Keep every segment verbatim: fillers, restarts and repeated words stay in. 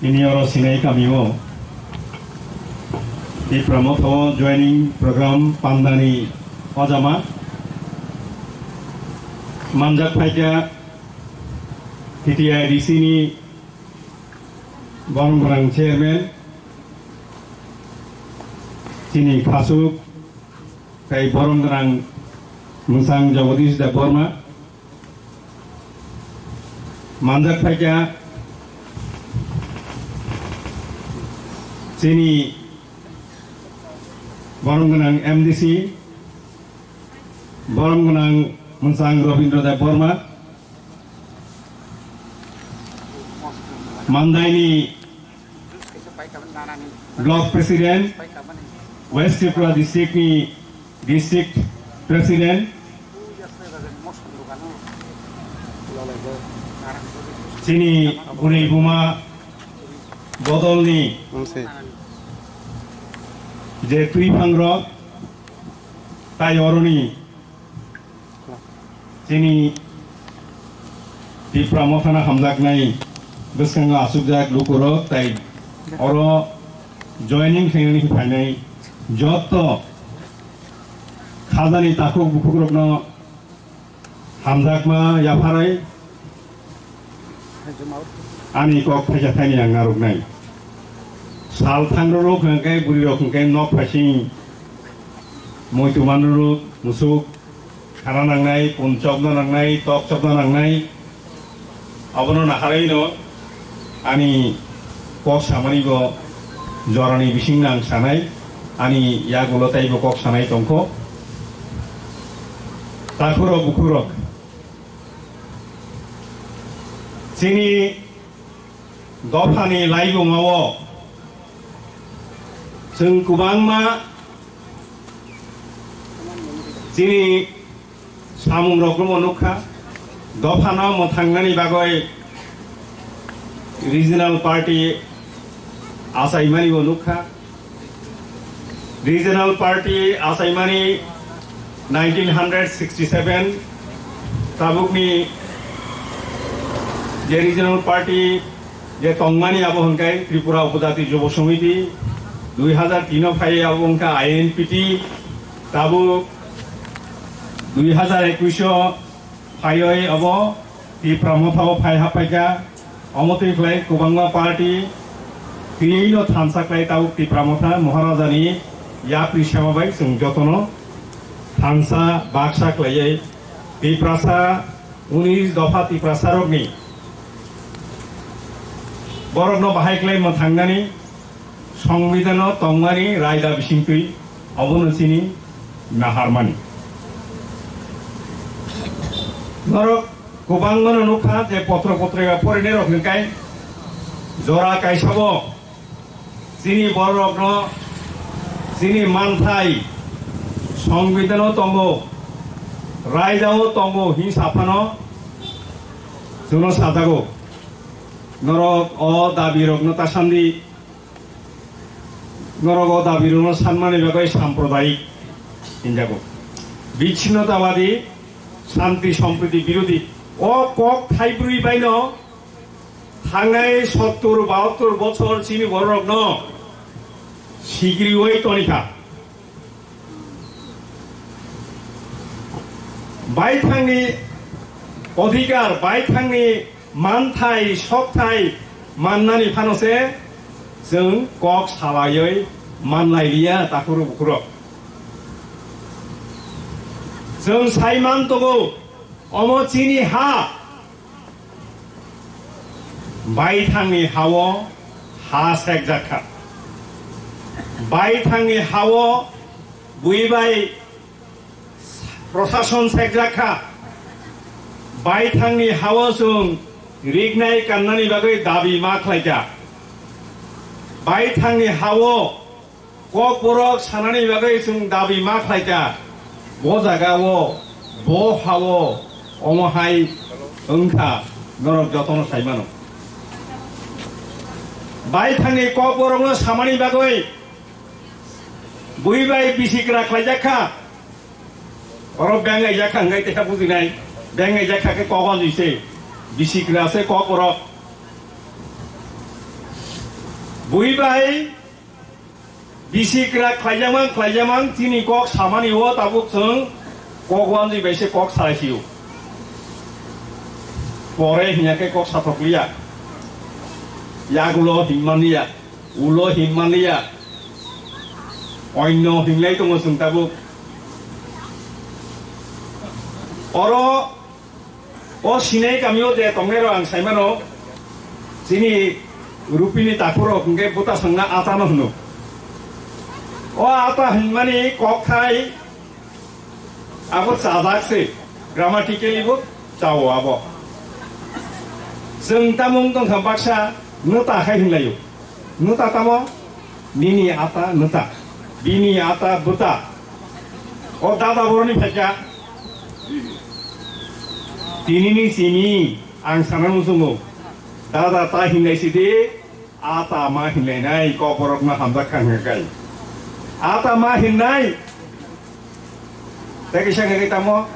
Nini oro Sinai kamio Tipra Motha o joining program pandani ojama manjak phaikha T T I D C ni borom gwnang chairman chini khasuk tei borom gwnang Mwsang Jagadish Debbarma. Manjak phaikha chini borom gwnang M D C, borom gwnang Mwsang Robindra Debbarma, Mandaini Block President, West Tripura District ni District President, chini bwrwi buma bodolni je twiphang rok tai oroni chini Tipra Mothano hamjaknai bwskango achukjak lukurok tai oro joining khlainani phainai jotto khajani takhuk bukhukrokno hamjakma yapharwi ani kok thaisa thaini ang narwknai. Sal thangrorok hwnkhe bwrwirok hwnkhe nok phaising muitu manrwrok musuk khana nangnai, pun chopna nangnai, tok chopna nangnai. Abono naharwi no ani kok samani bo jorani bising nang sanai, ani yagulo teibo kok sanai tongkho. Takhurok bukhurok chini dophani laibuma o chwng kwbangma chini samung rokno nukha, dophano mwthangnani bagwi regional party achaimani bo nukha. Regional party achaimani nineteen hundred sixty seven tabukni je regional party je tongmani abo hwnkhe Tripura Upojati Jubo Samiti, dui hazar tin o phai abo hwnkhe I N P T, tabuk dui hazar ekush o phaiwi abo Tipra Motha o phai haphaikha. Omo twi khlai kwbangma party twiwi no thansa khlai tabuk Tipra Motha Maharajani yapri sema bai chwng jotono thansa baksa khlaiwi Tiprasa unis dopha Tiprasa rokni borokno bahai khlai mwthangnani Songbidan o tongmani raida bisingtwi obono chini naharmani. Norok kwbangmano nukha je potro potrika porinai rok hwnkhe jora kaisabo chini bororokno chini manthai Songbidan o tongo, raida o tongo hinwi saphano chwngno sajago. Norok o dabi rokno ta sandi. Norok o dabi rokno sanmani bagwi sampradayik hinjago. Bichinnotabadi, shanti sompriti birodhi. O kok thaibrwi baino thangnai sottur bahattur bochor chini bororokno sigriwi tonikha. Baithangni odhikar, baithangni manthai, sokthai mannani phano se chwng kok salaiwi manlailiya takhurok bukhurok. Chwng sai man tongo, omo chini ha. Baithangni ha-o ha sekjak kha. Baithangni ha-o bui bai prosason sekjak kha. Baithangni ha-o chwng rignai kannani bagwi dabi ma khlaikha. Baithangni ha-o Kokborok sanani bagwi chwng dabi ma khlaikha, bo jaga-o, bo ha-o, omo hai wngkha, norok jotono sai mano. Baithangni kokborokno samani bagwi bui bai bisi gra khlaijak kha. Oro beng aijak kha hwnkhe teisa bujinai, beng aijak kha khe kok o jui se, bisi gra se kok borok. Bui bai bisi kwrak khlaijakmang, khlaijakmang, chini kok samani o tabuk chwng kok wanjwi bai se kok salai sio. Pore hinya khe kok sathok liya. Yagulo hinmani ya, ulo hinmani ya. Oino hinlai tongo chwng tabuk. Oro O sinai kamio je tongnairok ang saimano, chini rupini takhurok hwnkhe bwtasongno atano hwno. O ata hinmani kokthai abo chajak se, grammatically bo chao abo. Chwng tamung tongkha baksa nwta khai hinlaio. Nwta tamo? Nini ata nwta. Bini ata bwta. O dada boroni phaikha. Tinini simi ang sana muchungo. Dada ta hinlai sidi, ata ma hinlainai, kokborokno hamjak kha hwnka kai. Ata ma hinnai. Tei kisa khe tamo?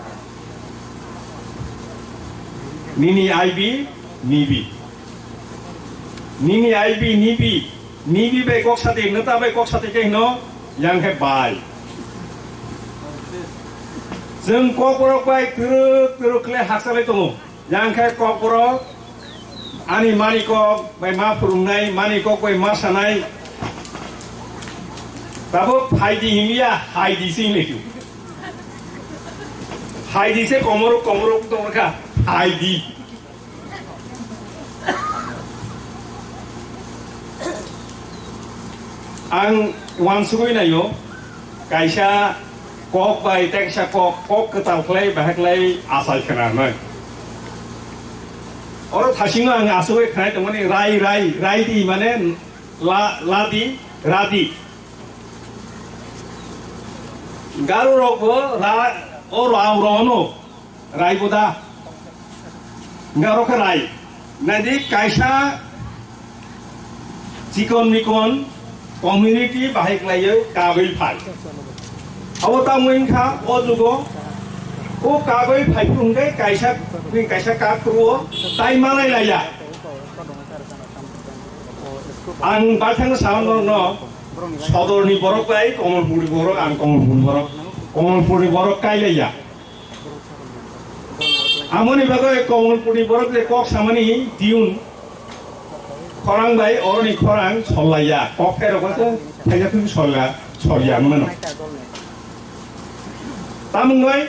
Nini I B, nibi. Nini I B, nibi. Nibi bai kok sati, nwta bai kok sati khe hino, yang khe bai. Chwng kokborok bai twrwk twrwk khle hakchalai tongo. Yang khe kokborok ani mani kok bai ma phwrwngnai, mani kok bai ma sanai. Tabuk phaidi hinliya, haidi se hinlai khe. Haidi se komorok, komorok tongkha, haidi. Ang uansugwi naio, kaisa kok bai tei kaisa kok, kok kwtal khlai, bahai khlai achai khna hwnwi. Oro thasingo ang asugwi khnai tongmani, rai, rai, rai di mane la, la di, ra di. Garo rok bo ra, o ra, ro no. Rai boda. Hingke oro khe rai. Naidi kaisa chikon mikon community bahai khlaiwi kagwi phai. Abo tamo wngkha o jugo o kagwi phai phuru hingke kaisa, kaisa kak phuru o tai malai laiya. Ang bathang sa no, no, sodorni borok bai Komolpurni borok, ang Komolpurni borok, Komolpurni borok kai laiya. Amoni bagwi Komolpurni borok je kok samani tiyun khorang bai oroni khorang sollaiya, kok khe rokha se thaija thung solla, solya mano. Tamung bai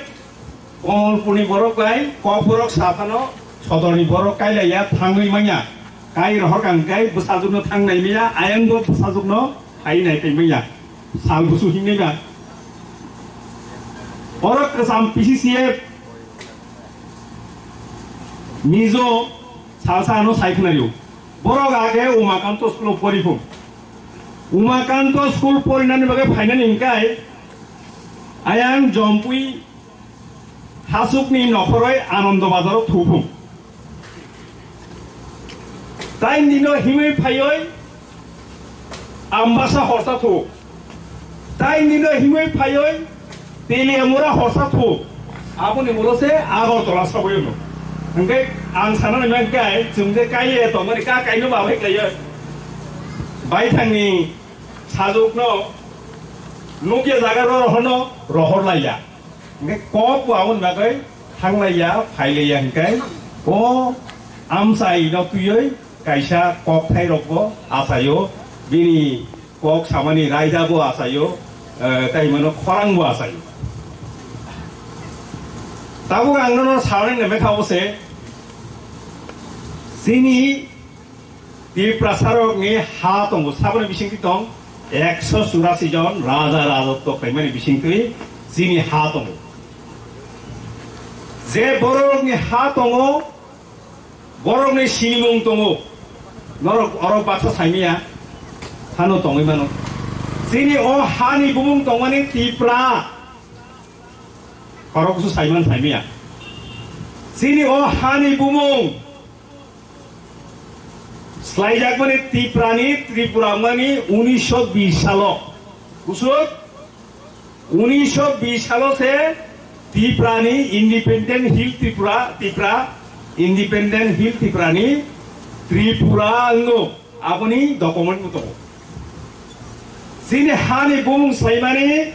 Komolpurni borok bai kok borok saphano sodorni borok kailaiya thangwi manya. Kai rohor kang kai bwsajwkno thangnai manya, ayang bo bwsajwkno hai nai kai manya. Sal busu hingnai ba. Borok kwcham P C C F Mizo salsa ano sai khnayo. Borok age Umakanto school o pori phung. Umakanto school porinani bagwi phainani hingkai ayang Jompui Hasukni nokhoroi Anando Bazaro thuphung. Tai nino himwi phaioi Ambasa horsa thu. Tai nino himwi phaioi Teliamura horsa thu. Aboni ulo se Agartala saboyono. Hingke ang sana nai mangkai chwng je kaiye tongmani ka kaino ba bai kaiyo. Baithangni sajwkno nukya jaga ro rohorno rohor laiya. Hingke kok bo aboni bagwi thanglaiya, phailaiya hingke o amchai no twiwi kaisa kokthai rokbo achaio, bini kok samani raida bo achaio, eh, tei mano khorang bo achaio. Tabuk ang nono sawi na mekha o se, chini Tiprasarokni ha tongo, saboni bisingtwi tong ekso churasi jon raja rajotw khlaimani bisingtwi chini ha tongo. Je bororokni ha tongo, borokni sinimung tongo. Norok oro baksa saimanya, hano tongwi mano. Chini o hani bumung tongmani Tipra. Khoroksa saiman saimanya. Chini o hani bumung Slaijakmani Tiprani, Tripura wngmani unisho bish salo. Busuk? Unisho bish salo se Tiprani Independent Hill Tripura, Tipra, Independent Hill Tiprani Tripura wngo. Aboni document bo tongo. Chini hani bumung swlaimani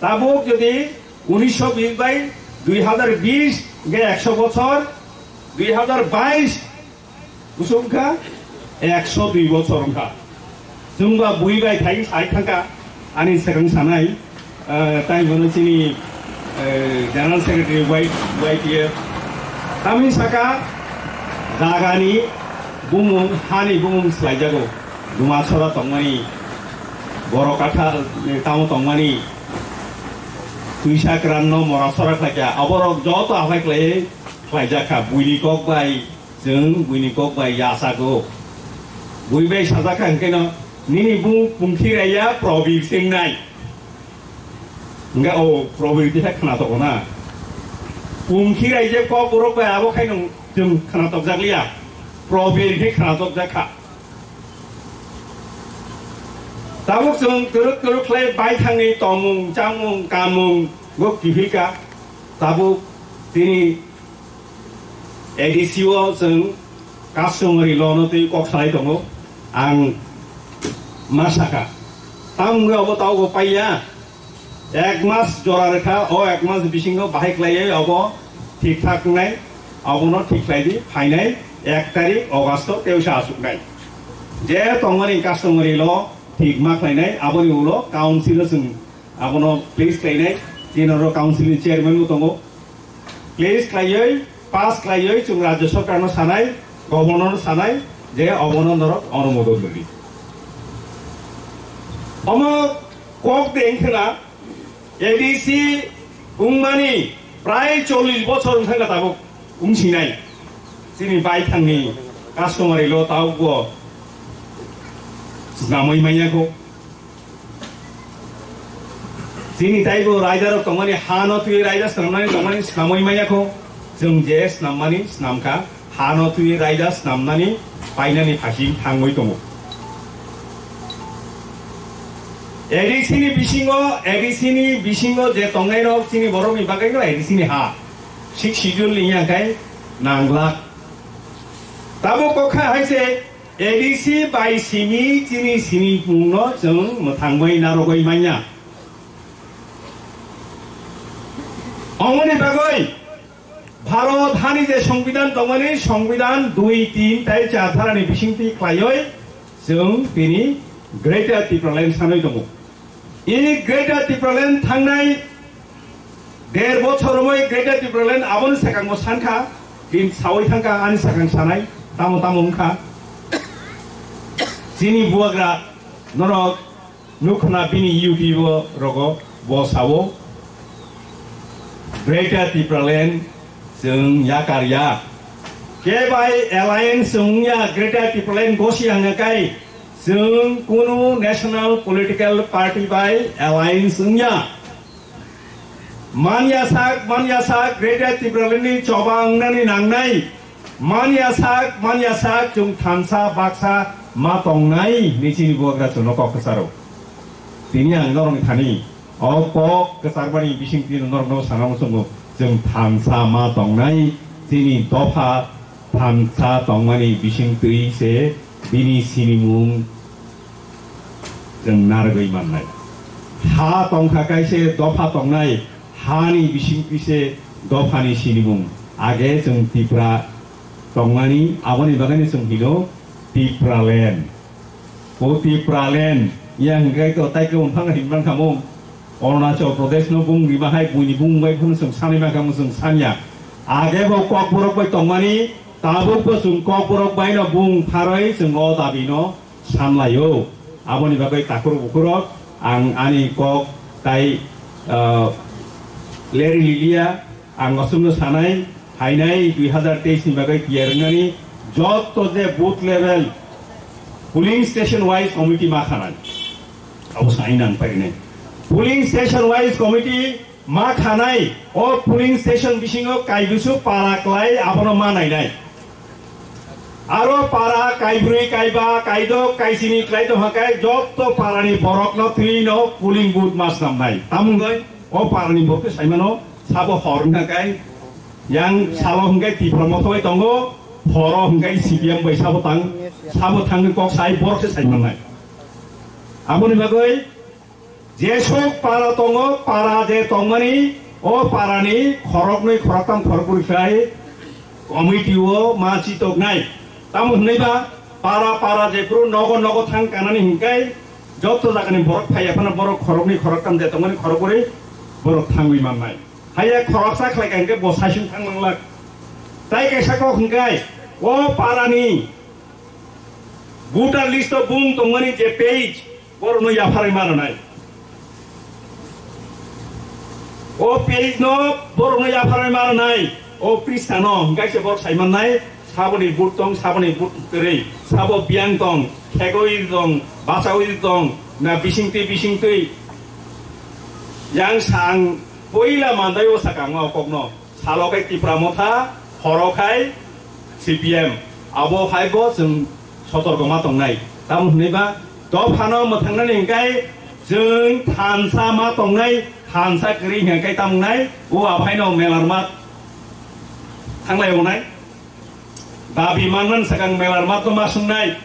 tabuk jodi unisho bis bai dui hazar bis hwnkhe ekso bochor, dui hazar bais kusu wngkha ekso dui bochor wngkha. Chwngba bui bai phai sai thangkha. Ani swkang sanai, eh, tai bono chini, eh, General Secretary Y-, Y T F. Tamni saka jagani bumung, hani bumung swlaijago. Dumasora tongmani, Borok Kathal, eh, tamo tongmani, Twisa Kranno, Morasora khlaikha. Aborok joto aphai khlai khlaijakha. Buini kok bai, chwng buini kok bai yachago. Bui bai sajakha hwnkhe no, nini bumung Pungkhiraiya Probir se wngnai. Hingke o Probir kisa khwnatok na. Pungkhiraije kokborok bai abo khaino chwng khwnatok jak liya. Probir khe khwnatok jak kha. Tabuk chwng twrwk twrwk khlai baithangni tongmung, chamung, kanmung bo kiphilka. Tabuk chini A D C o chwng customary law no twi kok salai tongo. Ang ma saka, tamo wngwi obo tabukbo paiya. Ek mas jora rwkha, o ek mas bisingo bahai khlaiwi obo thik thak wngnai, obono thik khlai di, phainai ek tarik August o tei usa asuknai. Je tongmani customary law thik ma khlainai, aboni ulo council o chwng abono place khlainai, chini oro council ni chairman bo tongo. Place khlaiwi, pass khlaiwi chwng Rajya Sarkar no sanai, Governor no sanai, je obono norok onumodon rwdi. Omo kok de wngkhwna A D C wngmani prai chollish bochor wngkha tabuk wngsinai. Chini baithangni customary law tabukbo swnamwi manya kho. Chini taibo raidarok tongmani, hano twi raida swnamnani tongmani swnamwi manya kho. Chwng je swnam mani swnam kha, hano twi raida swnamnani painani phasi thangwi tongo. A D C ni bisingo, A D C ni bisingo je tongnairok chini borokni bagwino A D C ni ha. Sixth Schedule ni ya khe nanglak. Tabuk kok kha hai se A D C bai simi chini sinimungno chwng mwthangwi narwgwi manya. Omoni bagwi Bharat hani je Songbidan tongmani, Songbidan dui, tin tei char dharani bisingtwi khlaiwi chwng tini Greater Tipraland sanwi tongo. I Greater Tipraland thangnai der bochor romwi Greater Tipraland aboni swkangbo sankha, bini sawi thangkha ani swkang sanai, tamo tamo wngkha. Chini bubagra norok nukhna bini YouTube rogo bo sao, Greater Tipraland chwng yakar ya. Kebai alliance wngya Greater Tipraland gosi hangya kai, chwng kunu national political party bai alliance wngya. Manya sak, manya sak, Greater Tipraland ni choba wngnani nangnai. Manya sak, manya sak, chwng thansa baksa ma tongnai, ni chini bubagra chwngno kok kwcharo. Tini ang norokni thani o kok kwcharbani bisingtwi norokno sana muchungo, chwng thansa ma tongnai, chini dopha thansa tongmani bisingtwi se bini sinimung chwng narwgwi mannai. Ha tongkha kaise dopha tongnai, hani bisingtwi se dophani sinimung. Age chwng Tipra tongmani, aboni bagwino chwng hino Tipraland. O Tipraland, ya hwnkhe to tai khe umphang hinmang khamung. Arunachal Pradesh no bung rima hai buini bung bai phano chwng sanwi mangkha, chwng sanya. Age bo kokborok bai tongmani, tabuk bo chwng kokborok bai no bung pharwi chwng o dabi no sanlaio. Aboni bagwi takhuk bukhurok ang ani kok tai, ah, leri lilia, ang aswkno sanai, phainai dui hazar teis ni bagwi tiyar wngnani jotto je booth level polling station wise committee ma khanai. Abo sai nang painai. Polling station wise committee ma khanai, o polling station bisingo kaibisu para klai abono ma nainai. Aro para kaibrwi, kaiba, kaidok, kaisini klai tongkha kai jotto parani borokno twino polling booth ma snamnai. Tamungoi o parani borok saimano sabo hor wngkha kai yang salo hwnkhe Tipra Motha bai tongo. Phoro hwnkhe C P M bai sabo tang, sabo thangwi kok sai, borok se sai mannai. Aboni bagwi jesok para tongo, para je tongmani, o parani khoroknwi, khoroktham, khorokbrwi khlai committee o ma chitoknai. Tamo hwnwi ba para para jephru nogo nogo thang kanani hwnkhe jotto jagani borok phaiya phano borok khoroknwi khoroktham je tongmani khorokbrwi borok thangwi mannai. Haiya khoroksa khlai ka hwnkhe bo saichung thang manglak. Tai kaisa kok hwnkhe o parani voter list o bung tongmani je page, borokno yapharwi ma rwnai. O page no borokno yapharwi ma rwnai. O pista no hwnkhe se borok sai mannai, saboni vote tong, saboni vote kwrwi, sabo biyang tong, khegwi tong, bachawi tong, na bisingtwi bisingtwi. Yang sa ang poila mandai o sakang o kokno. Salo khai Tipra Motha, horo khai C P M. Abo hai bo chwng sotorko ma tongnai. Tamo hwnwi ba dophano mwthangnani hwnkhe chwng thansa ma tongnai, thansa kwrwi hwnkhe tamo wngnai, o aphai no melarmat thanglai wngnai. Dabi manman swkang melarmat no ma swngnai.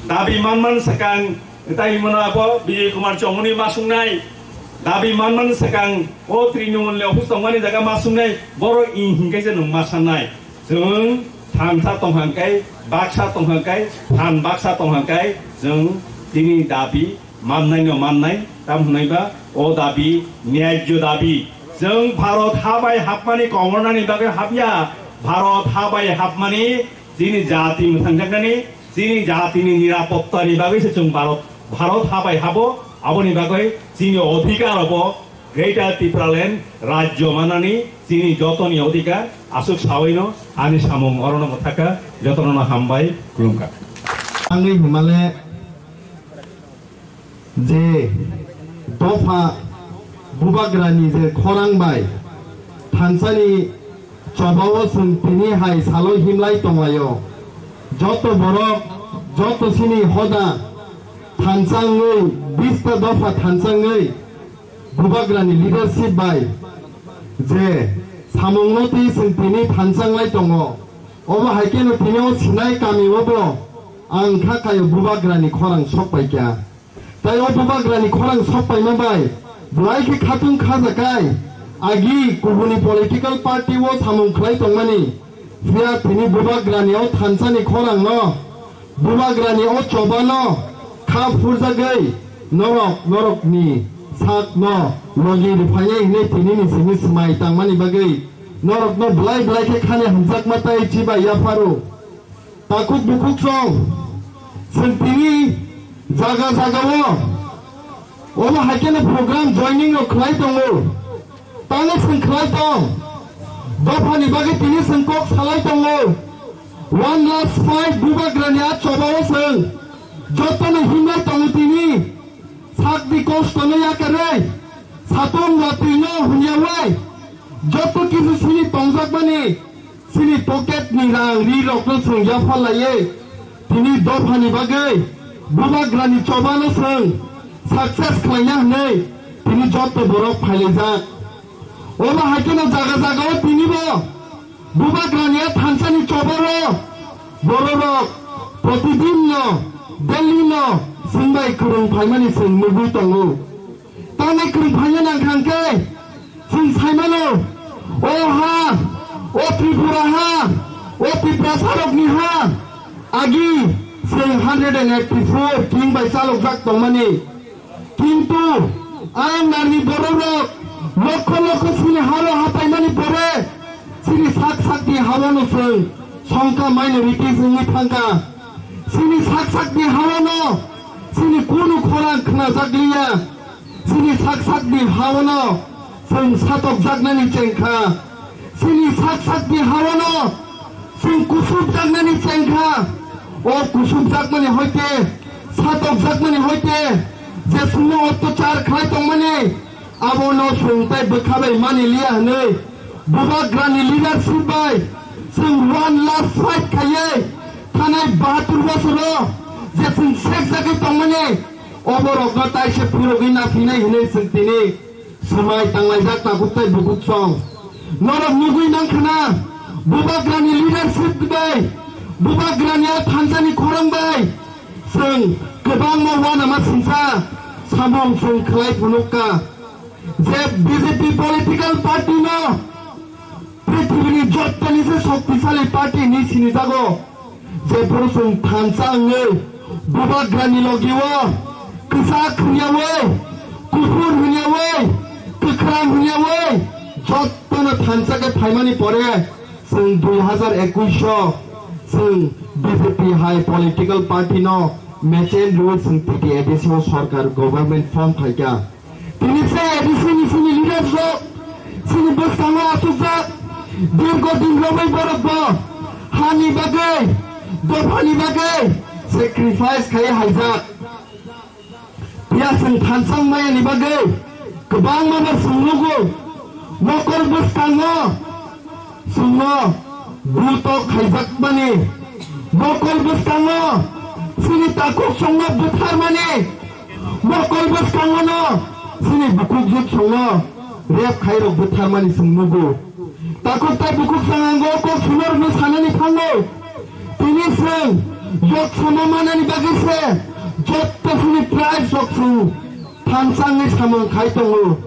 Dabi manman swkang tai hwnmano abo Bijay Kumar Chongmani ma swngnai. Dabi manman swkang o Trinamool ni office tongmani jaga ma swngnai. Boro i hinkhe je nwng ma sannai. Chwng thansa tongkha hwnkhe, baksa tongkha hwnkhe, phan baksa tongkha hwnkhe, chwng tini dabi mannai no mannai, tam hwnwi ba o dabi, nyajyo dabi. Chwng Bharot ha bai hapmani komornani bagwi hapya, Bharot ha bai hapmani chini jati mwthangjaknani, chini jatini nirapottani bagwi se chwng Bharot, Bharot ha bai habo, aboni bagwi chini odhikar obo Greater Tipraland rajyo manani chini jotoni odhikar, aswk sawino ani samung orono mwthaka, jotono hambai, khulumkha. Angwi himale je dopha bubagrani je khorang bai thansani chobao chwng tini hai salo himlai tonglaio. Joto borok, joto chini hoda thansa wngwi, bista dopha thansa wngwi bubagrani leadership bai je samungno twi chwng tini thansa wnglai tongo. Obo hai kheno tini o Sinai kami o bo ang kha kaio bubagrani khorang sok pai kha. Tai o bubagrani khorang sok paima bai belai khe khatung khajakai. Agi kubuni political party o samung khlai tongmani, phiya tini bubagrani o thansani khorangno, bubagrani o chobano kha phurjagwi norok, norokni sakno logi rwphainai hwnwi tinini simi swmai tangmani bagwi norokno belai belai khe khani hamjakma tai chibai yapharo. Takhuk bukhuk song, chwng tini jaga jaga o, omo hai kheno program joining rok khlai tongo. Tamo chwng khlai tong, dophani bagwi tini chwng kok salai tongo. One last fight bubagrani a chobao chwng jotono himlai tongo tini. Sakni kosto no yakarwi, satung watwi no hwnyawi, joto kisu sini tongjakmani, sini pocket ni rang ri rok no chwng yapha laiwi, tini dophani bagwi bubagrani choba no chwng success khlaina hwnwi tini joto borok phailaijak. Omo hai kheno jaga jaga o tini bo Bubagrani a thansani chobaro bororok protidin no, daily no chwngbai kwrwng phaimani chwng nugwi tongo. Tamni kwrwng phaina nang kha hwnkhe chwng saimano, o ha, o Tripura ha, o Tiprasarokni ha, agi chwng hundred and eighty-four king bai chalokjak tongmani. Kintu ang nani bororok lokho lokho chini hao hapaimani pore chini sak sakni haono chwng songkha minority wngwi thangkha. Chini sak sakni haono chini kunu khorang khnajakliya. Chini sak sakni haono chwng satokjaknani chengkha. Chini sak sakni haono chwng kusupjaknani chengkha. O kusupjakmani hoite, satokjakmani hoite, je chwngno otyachar khlai tongmani, abono chwng tai bwkha bai mani liya hwnwi Bubagrani leadership bai chwng one last fight khaiwi thanai bahatur bosoro je chwng sekjagwi tongmani, oborokno taise phunugwi naphinai hwnwi chwng tini swmai tanglaijak tabuk tai bubuk song. Norok nugwi mankha na, Bubagrani leadership bai Bubagrani o thansani khorang bai chwng kwbangma uanama singsa samung chwng khlai phunukha je B J P political party no prithibini jottoni se shoktisali party hinwi sinijago. Jephuru chwng thansa wngwi Bubagrani logi o kwchak hwnyawi, kuphur hwnyawi, kwkhwrang hwnyawi jottono thansa khe phaimani pore, chwng dui hazar ekush o chwng B J P hai political party no mechem rwi chwng T T A D C o sorkar government form khaikha. Tini se A D C ni sini leaders rok sini bwskango achukjak. Dirgo din romwi borok bo hani bagwi, dophani bagwi sacrifice khai haijak. Phiya chwng thansang mayani bagwi kwbangma bar chwng nugo. Mokol bwskango chwngno gutok khaijakmani, mokol bwskango chini takhuk chwngno butharmani, mokol bwskangono chini bukhuk jwk chwngno rep khairok butharmani chwng nugo. Takhuk tai bukhuk sangango kok sunorokno sanani thango. Tini chwng yok sama manani bagwi se jotto chini tribes rok chwng thansangni samung khai tongo.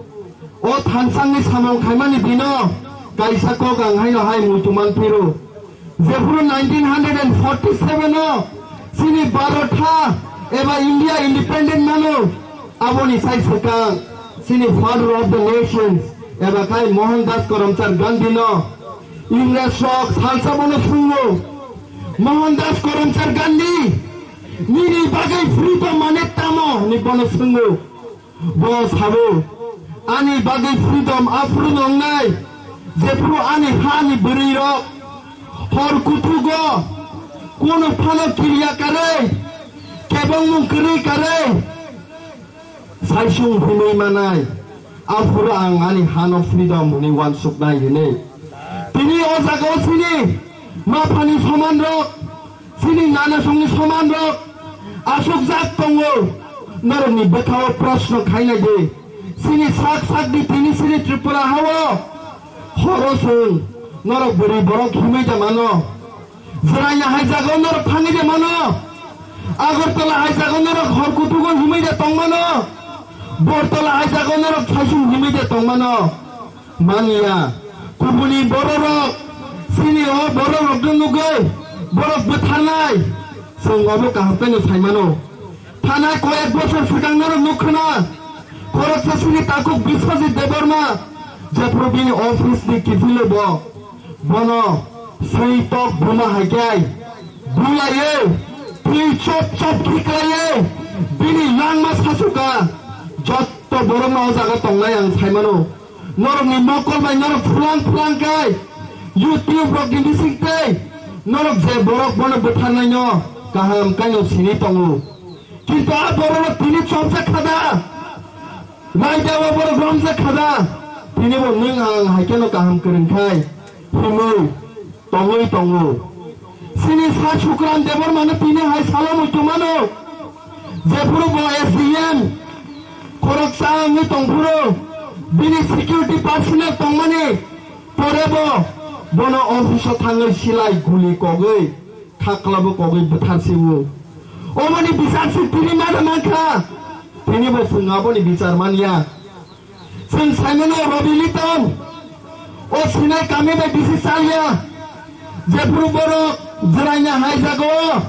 O thansangni samung khaimani dino kaisa kok ang haino hai muitu manphiro. Jephuru nineteen hundred and forty seven o chini Bharot ha eba India independent mano, aboni sai swkang chini Father of the Nations eba khai Mohandas Karamchand Gandhi no Ingres rok salsa bono phungo. Mohandas Karamchand Gandhi, nini bagwi freedom mane tamo hinwi bono swngwi. Bo sabo, ani bagwi freedom aphuru nongnai, jephuru ani hani bwrwi rok hor kutugo kono phano kiriya karwi, kebengmung kwrwi karwi saisung hwnwi manai, aphuru ang ani hano freedom hwnwi uansuknai hwnwi. Tini o jagao chini maphani soman rok, chini nanasongni soman rok asukjak tongo, norokni bwkhao proshno khainai di. Chini sak sak di tini chini Tripura hao horo chwng norok bwrwi borok himwi da mano. Jwraina hai jagao norok thangwi da mano. Agartala hai jagao norok hor kutugo himwi da tong mano. Bortala hai jagao norok saisung himwi da tong mano. Manya, kubuni bororok, chini o bororokno nugwi borok bwtharnai, chwng obo kaham khe no sai mano. Thanai koyek bochor swkang norok nuk khna, khoroksa chini takhuk Biswajit Debbarma, jephuru bini office ni kiphilo bo, bono swi tok buma hai khe bulaiwi, twi chop chop khiklaiwi bini langma sachuka. Jotto borokno o jaga tongnai ang sai mano. Norokni mokol bai norok phulang phulang khe YouTube rokni bising tei norok je borok bono bwtharnaino kaham kaino sini tongo. Kintu a borokno tini chopjak kha da, raida o borok romjak kha da, tini bo nwng ang hai kheno kaham kwrwng khai himwi tongwi tongo. Chini Sir Sukran Debbarmano tini hai salo muitu mano, jephuru bo S D M khoroksa wngwi tongphuru bini security personnel tongmani pore bo bono office o thangwi silai guli kogwi khaklabo kogwi bwtharsiwo. Omoni bichar se tini mano mankha, tini bo chwng aboni bichar manya. Chwng saimano Robi Liton, o sinai kami bai bisi chalya, jephuru borok jwraina hai jago,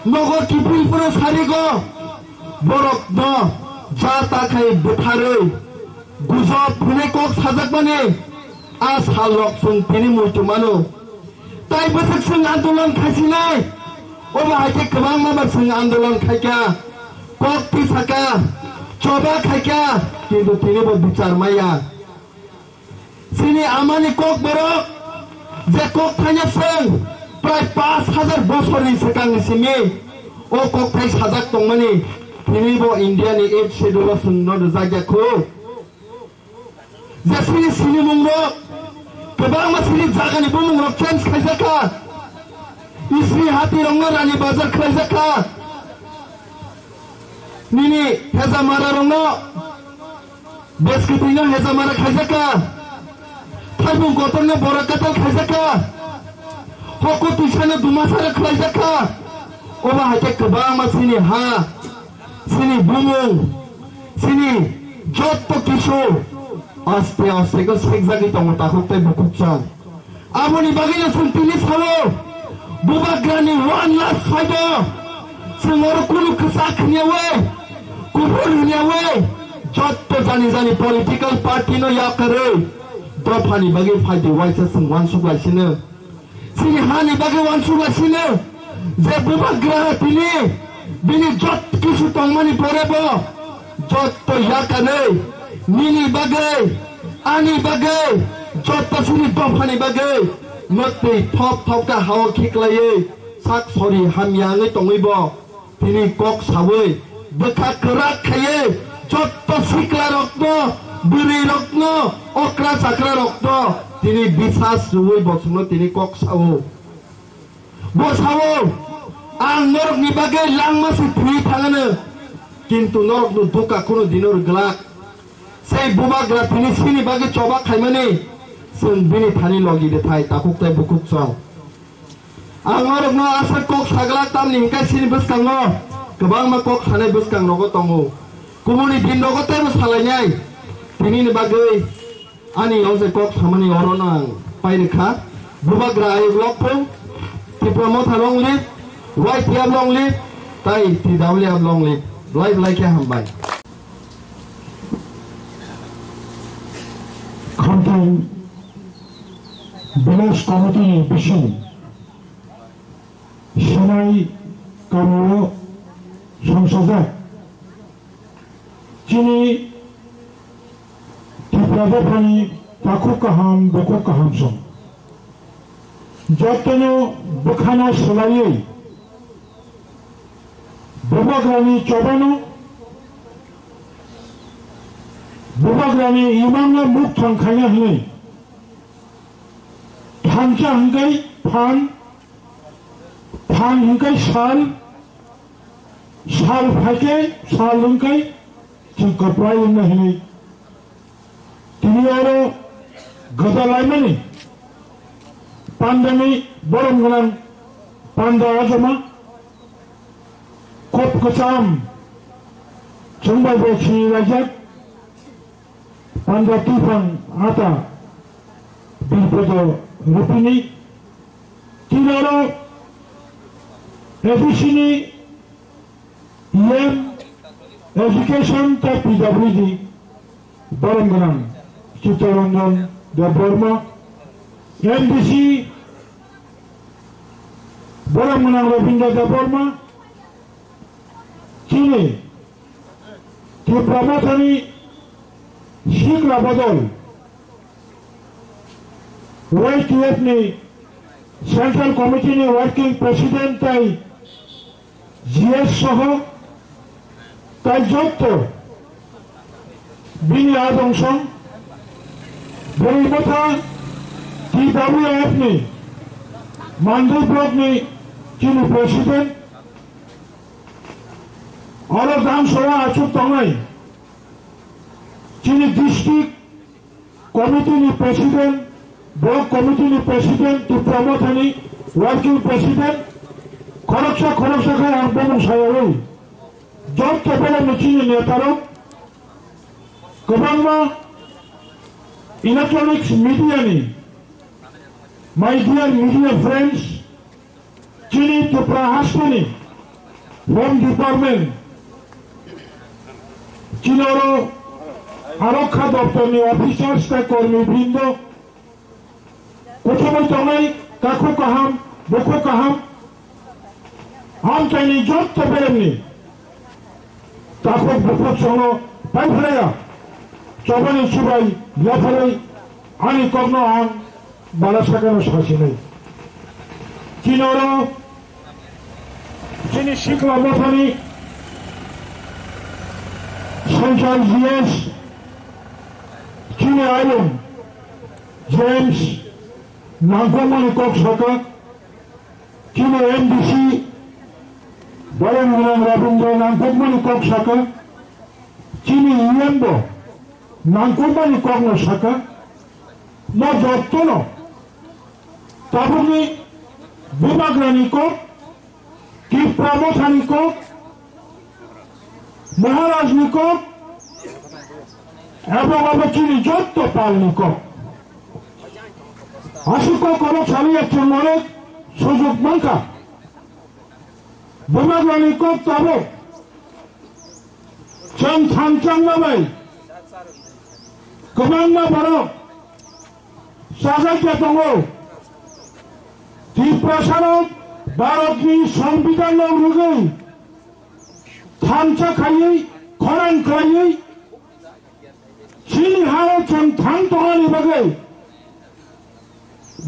nogo kiphil phuru sarigo, borokno ja ta khai bwtharwi gujob hwnwi kok sajakmani a sal rok chwng tini muitu mano. Tai bwswk chwng andolon khaisinai, obo hai khe kwbangma bar chwng andolon khaikha, kok tisaka, choba khaikha, kintu tini bo bichar maya. Chini amani kok borok je kok thaina chwng prai pash hajar bosorni swkangni simi o kok thai sajak tongmani, tini bo India ni eighth schedule o chwng no rwjak ya khu. Je chini sinimungrok kwbangma chini jagani bumungrok change khaijakha. Isri hati rokno Rani Bazar khlaijakha. Nini Hezamara rokno Beskitino Hezamara khaijakha. Thaibung kotorno Borak Katal khaijakha. Koko twisano dumasara khlaijak kha. Obo hai khe kwbangma chini ha, chini bumung, chini jotto kisu aste aste khe sekjagwi tongo takhuk tei bukhuk chwng. Aboni bagwino chwng tini sao, bubagrani one last fight-o chwng oro kunu kwchak hwnyaui, kuphur hwnyaui, jotto jani jani political party-no yakarwi dophani bagwi fight-o waisa chwng uansuk lai sino. Chini hani bagwi uansuk lai sino je bubagra tini bini jot kisu tongmani pore bo jotto yakarwi nini bagwi, ani bagwi, jotto chini dophani bagwi mwtwi thop thop khe hao khiklaiwi sak sori hamya wngwi tongwi bo tini kok sawi bwkha kwrak khaiwi jotto sikla rokno, bwrwi rokno, okra chakra rokno tini bisas rwui bo chwngno tini kok sao. Bo sao, ang norokni bagwi langma se thwi thangano, kintu norokno dukha kuno dino rwglak. Sei bubagra tini sini bagwi choba khaimani, chwng bini thani logi de thai takhuk tei bukhuk chwng. Ang norokno aswk kok saglak tamni hwnkhe sini bwskango kwbangma kok sanai bwskang rogo tongo. Kubuni din rogo teibo salainai. Tinini bagwi ani o je kok samani orono ang pai rwkha. Bubagra ayuk lokphung, Tipra Motha long live, Y T F long live, tai T W F long live. Belai belai khe hambai. Khamthang Village Committee ni bising Sinai kamio songchajak chini Tipra dophani takhuk kaham, bukhuk kaham song. Jotono bwkhano swlaiwi bubagrani chobano, bubagrani imangno mukthang khaina hwnwi thansa hwnkhe phan, phan hwnkhe sal, sal phaikhe sal hwnkhe chwng kwplai wngna hwnwi. Tini oro gwdalaimani pandani borom gwnang panda ajama kop kwcham chwngbai bo sini laijak panda twiphang ata birpodo rupini. Tini oro A D C ni E M Education tei P W D borom gwnang Chittaranjan Debbarma, M D C borom gwnang Rabindra Debbarma, chini Tipra Mothani sikla bodol Y T F ni Central Committee ni Working President tei G S soho tai jotto bini adong song bwrwi motha T W F ni Mandwi block ni chini president, oro dam soho achuk tongnai chini district committee ni president, block committee ni president, Tipra Mothani working president, khoroksa khoroksa khe ang bumung sayaui jotto belai no chini netarok kwbangma electronics media ni, my dear media friends, chini Tripura hasteni Home Department, chini oro arokha doptorni officers tei kormi brindo, kuthumui tongnai takhuk kaham, bukhuk kaham, amchaini jotto beremni takhuk bukhuk songno paiphlaiya, chobani chubai yapharwi ani kokno ang bala sakano sasinai. Chini oro chini sikla mothani Sanchal G S, chini ayung James nangkukmani kok saka, chini M D C Bayan Gwnang Rabindra nangkukmani kok saka, chini E M bo nangkukmani kokno saka, no jottono tabukni Bubagrani kok, Tipra Mothani kok, Maharajni kok, ebong abo chini jotto palni kok. Aswk kok kono saliya chwng onek sujok mankha. Bubagrani kok tabuk chwng thanchangma bai kwbangma borok chajakya tongo. Tiprasarok Bharatni Songbidanno rwgwi thansa khaiwi khorang khaiwi chini hao chwng thang tongani bagwi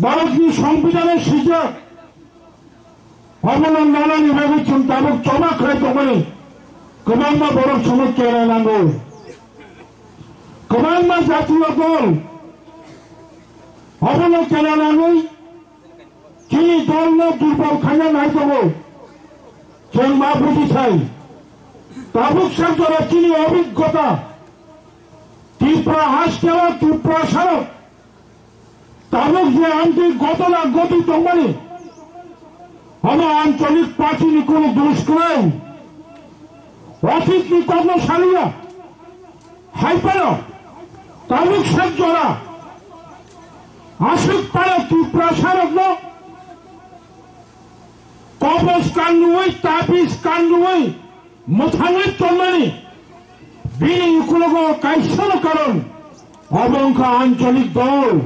Bharatni Songbidanno swijak. Obono nanani bagwi chwng tabuk choba khlai tongmani kwbangma borok chwngno kena nango. Kwbangma jatiyo dol obono kena nangwi chini dolno durbol khaina nai tongo. Chwng ma buji sai, tabuk sak jora chini obiggota Tipra hasteo Tiprasarok tabuk je amtwi gotona goti tongmani, omo ancholik party ni kunu dos kwrwi. Otit ni kokno saliya. Hai phano tabuk sak jora aswk phano Tiprasarokno kobos kanrwi, tabis kanrwi mwthangwi tongmani bini ukulogo kaisano karon, obo wngkha ancholik dol.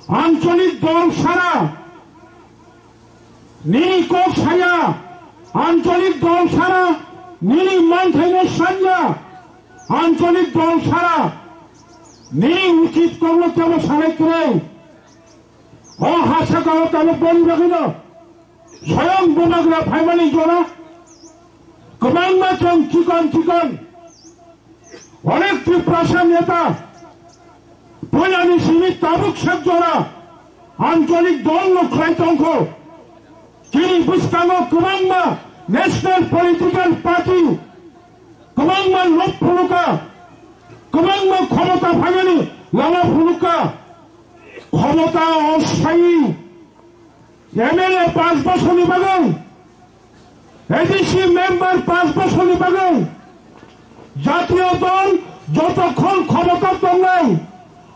Ancholik dol sara nini kok saya, ancholik dol sara nini manthaino sanya, ancholik dol sara nini uchit kokno tebo sanai kwrwi. O hasa kao tabuk boni bagwino Soyong Bubagra phaimani jora kwbangma chwng chikon chikon onek Tiprasa neta puilani simi tabuk sak jora ancholik dol no khlai tongkho. Chini bwskango kwbangma national political party kwbangma lok phunukha, kwbangma khomota phaimani lama phunukha. Khomota osthayi M L A panch bosorni bagwi, A D C member panch bosorni bagwi, jatiyo dol jotokhon khomota tongnai,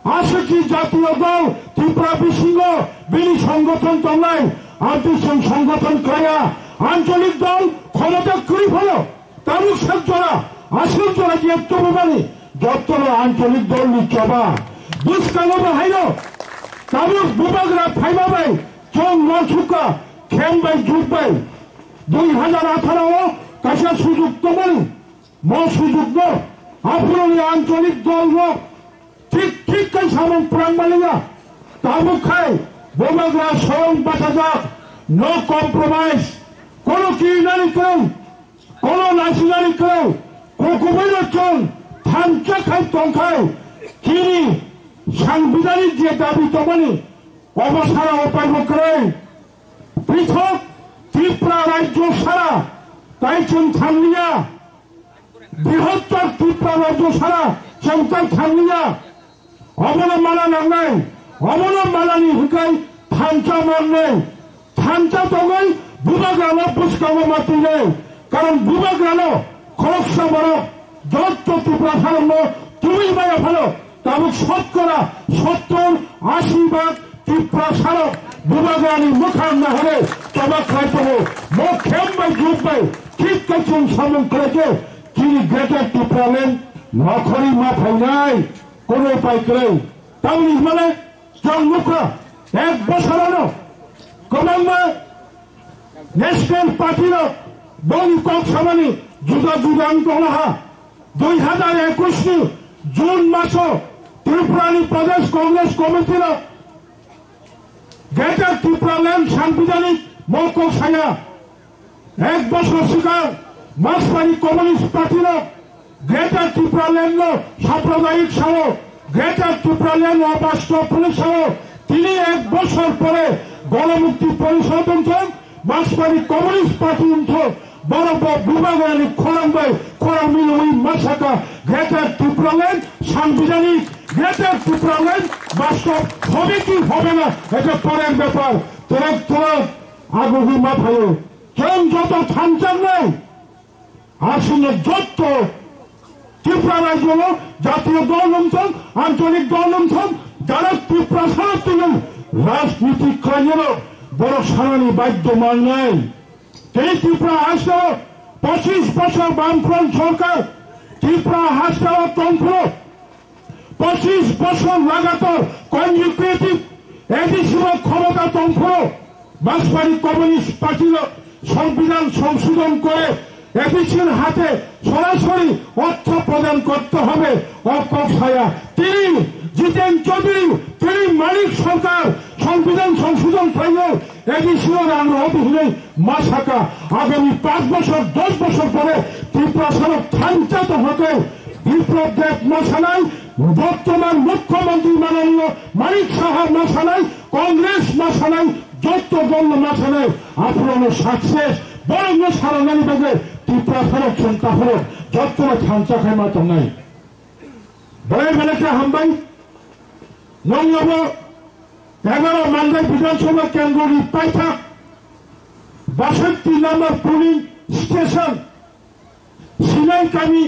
aswkhe jatiyo dol Tripura bisingo bini songgothon tongnai, amtwi chwng songgothon khlaiya, ancholik dol khomota kwrwi phano. Tabuk sak jora, aswk jora je tongmani, jottono ancholik dolni choba. Bwskango bo haino, tabuk Bubagra phaima bai, chwng no sukha, khem bai juk bai. Dui hajar atharo o kaisa sujuk tongmani, mo sujukno, aphuruni ancholik dolrok, thik thik khe samung phrang maliya. Tabuk khai, Bubagra soyong bachajak, no compromise, kono kirinani kwrwng, kono nasinani kwrwng, kukubuino chwng thansa khai tongkhai, chini sangbidhanik je dabi tongmani, obo sara upai bo kwrwi. Pithok Tripura rajyo sara tai chwng thangliya, brihottor Tripura rajyo sara chwng tai thangliya. Obono mana nangnai, obono manani hwnkhe thansa mannai, thansa tongwi Bubagrano bwskango ma twinai, karon Bubagrano khoroksa borok jotto Tiprasarokno tubui maya phano tabuk sotkora sottor ashi bhag Tiprasarok Bubagrani mwkhang nahore choba khlai tongo, mo khem bai juk bai thik khe chwng samung khlai khe chini Greater Tipraland nokhorwi ma phainai. Kono upai kwrwi. Tamni hwnmale chwng nukha, ek bosorono kwbangma national party rok boni kok samani juda juda wng tonglaha. Dui hajar ekwis ni June maso Tripura ni Pradesh Congress Committee rok Greater Tipraland sangbidhanik mokok saya. Ek bosor swkang Marksmani Communist Party no Greater Tipraland no sampradayik sao, Greater Tipraland no bastop hwnwi sao, tini ek bosor pore Ganamukti Porishod wngthok, Marksmani Communist Party wngthok, borok bo Bubagrani khorang bai khorang milwi masaka Greater Tipraland sangbidhanik Greater Tipraland বাস্তব হবে কি হবে না, এটা পরের ব্যাপার। তরক তরক আগ্রহী মাথায় কেউ যত থামচার নেই, আসন্ন যত ত্রিপুরা রাজ্য জাতীয় দল অঞ্চল, আঞ্চলিক দল অঞ্চল, যারা ত্রিপুরা সারা তিনি রাজনীতি খাইয়েরও বড় সারানি বাধ্য মান নাই। এই ত্রিপুরা হাসপাতাল পঁচিশ বছর বামফ্রন্ট সরকার ত্রিপুরা হাসপাতাল তন্ত্র পঁচিশ বছর লাগাতার কনজিকিউটিভ এডিসি ক্ষমতা তন্ত্র মার্ক্সবাদী কমিউনিস্ট পার্টির সংবিধান সংশোধন করে এডিসির হাতে সরাসরি অর্থ প্রদান করতে হবে। অ ককসায়া তিনি জিতেন চৌধুরী, তিনি মানিক সরকার সংবিধান সংশোধন খাইও এডিসিও রাং হতে হলে মাসাকা আগামী পাঁচ বছর দশ বছর পরে ত্রিপুরা সড়ক থানচাত হতে বিপ্লব দেব মশালাই বর্তমান মুখ্যমন্ত্রী মাননীয় মানিক সাহা মশালাই কংগ্রেস মশালাই যত দল মশালাই আফ্রনো সাকসেস বরং সারানানি বাজে ত্রিপুরা সড়ক সংখ্যা হলো যত থানচা খাই মা তংনাই। Belai belai khe hambai. Nong yabo এগারো মালদাই বিধানসভা কেন্দ্রনি পাইথাক বাষট্টি নম্বর পুলিং স্টেশন, সিলাই কামি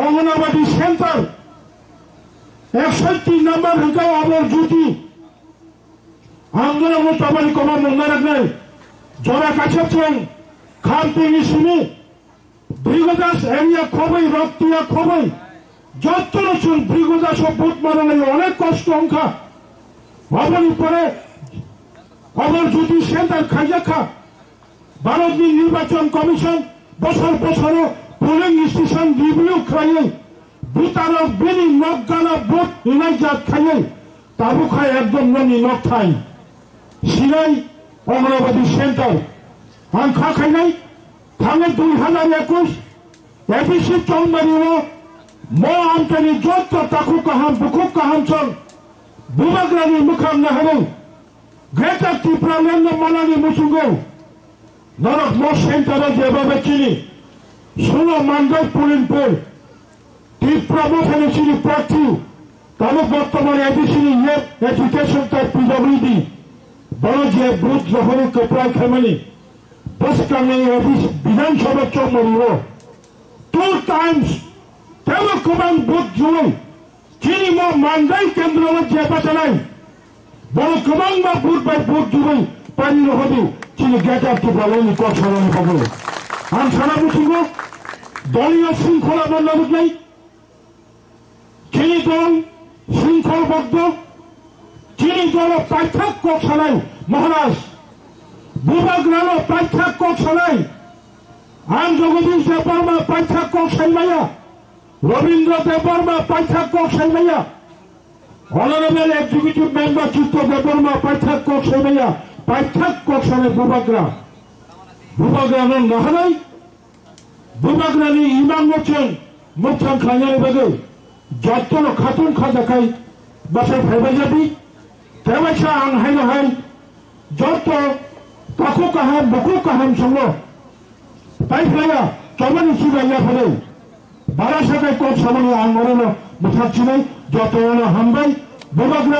অঙ্গনাবাদী সেন্টার, একষট্টি নম্বর হইকাও আবর জ্যোতি, আন্দোলন tabani koma mungna raknai, jora kaisa chwng, khamtini simi, Brigodas area khoboi, Roktiya khoboi, jottono chwng Brigodas o vote mananai onek kosto wngkha. Oboni pore obor jodi center khaijakha. Bharatni Nirbachon Commission bosor bosoro polling station review khlaiwi voterrok bini nok gana vote rinai jat khaiwi tabukha ekdom noni nok thai. Sinai Ongorabadi Center. Ang kha khainai thangnai dui hazar ekush A D C Chongmari o mo amtani jotto takhuk kaham bukhuk kaham chwng Bubagrani mwkhang naharwi Greater Tipraland no manani muchungo norok mo center o jeba bai chini suno manjak polling pol Tipra Mothani chini prarthi, tabuk bortomani A D C ni yet agitation tei P W D, bono je booth rohorwi kwplai khaimani, bwskangni A D C Bidhan Sabha chongmani o two times teibo kwbang booth juwi chini mo mandai kendro o je bachanai. Borok kwbangma vote bai vote juwi pani rohordi chini Greater Tipraland ni kok sanani bagwi. Ang sana muchungo doliyo sringkhola no narwknai. Chini dol sringkhol bagdo, chini dolo paithak kok sanai Maharaj, Bubagrano paithak kok sanai. Ang Jagadish Debbarma paithak kok saimaya, Rabindra Debbarma paithak kok saimaya. Honorable Executive Member Chitto Debbarma paithak kok saimaya, paithak kok sanai Bubagra. Bubagrano naharwi, Bubagrani imang no chwng mwthang khlainani bagwi jottono khatung khajakhai bwsai phaibai jadi. Tebaisa ang haino hai jotto takhuk kaham bukhuk kaham swngo. Paiphlaiya chobani chubai yaphadai. Bara sakai kok samani ang orono mwthak chinai jottono hambai. Bubagra